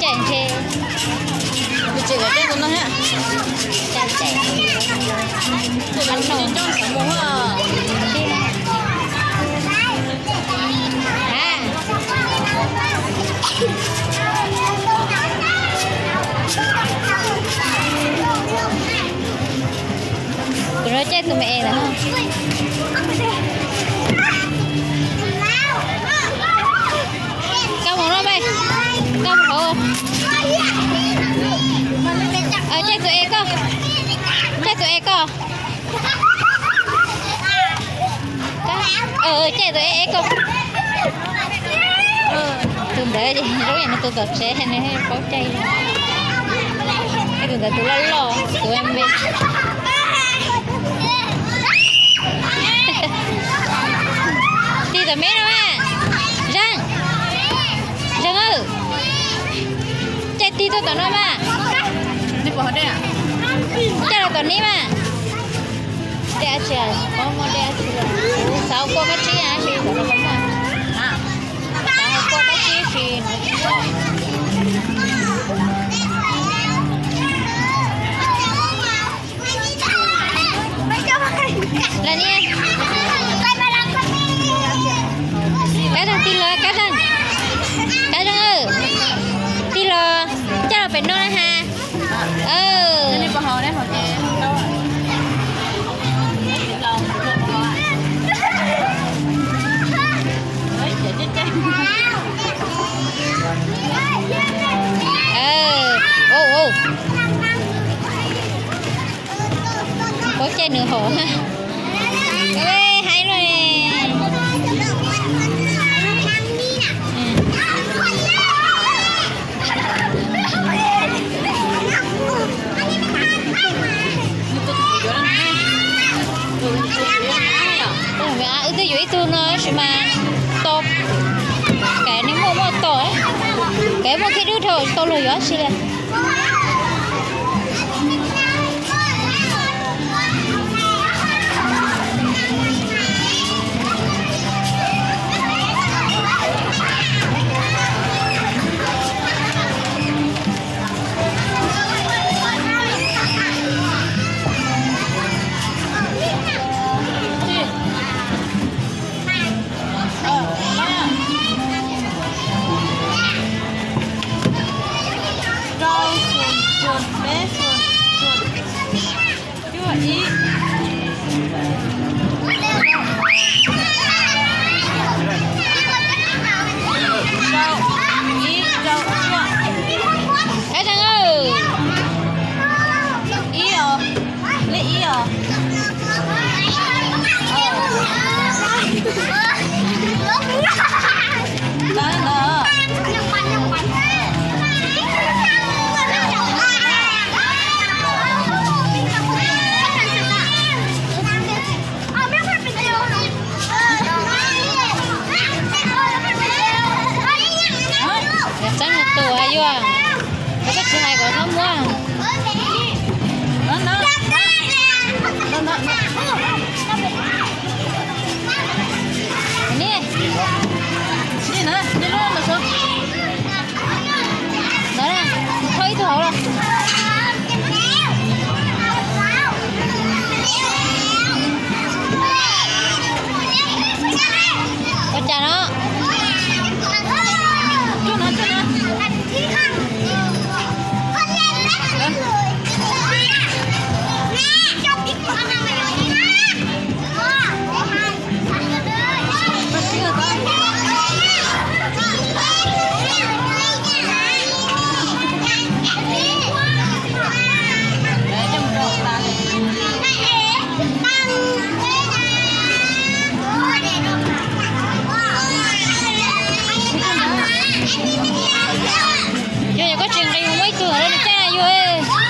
Caij ntshe. Tus tsev caij tus no thiab. Caij caij. Tus no tsis coj xav mus. Kuv no caij tus me es lawm. Koj mus no, koj mus hauv. Caij tus es koj, caij tus es koj. Caij tus es es koj. Tus ntawd ces zoo yam nws tus tom tsev nws paub caij. Tus ntawd tus loj loj tus me. Tig tom me no mas. Zeej, Zeej, caij tig tuaj tom no mas. Caij los tom ni mas. Dej dab tsi? Xav kua kab tsib tab sis tom no muaj. Xav kua kab tsib sis no. Kab Zeej tig los, Kab Zeej, Kab Zeej, tig los, coj los pem no na has. Paub caij nws hov. Hais luaj. Wb twb yuav ib tug no tab sis mas tau, kav nws muaj muaj tau, kav muaj khib dub dhau tsis tau luag yuav tab sis li. Rau, xu, xu, peb, xu, xu, cuaj, ib. Rau, ib, rau, cuaj. Kab Zeej, ib os, lej ib os. Txeeb nws tus hais yuav, koj tsis hais kom txhob muab. Ntawd, thauj ib tug hauv los. Ua cas no? Yog, yog koj tsis nqis mus muab ib tug ntawd rau nws caij yuav.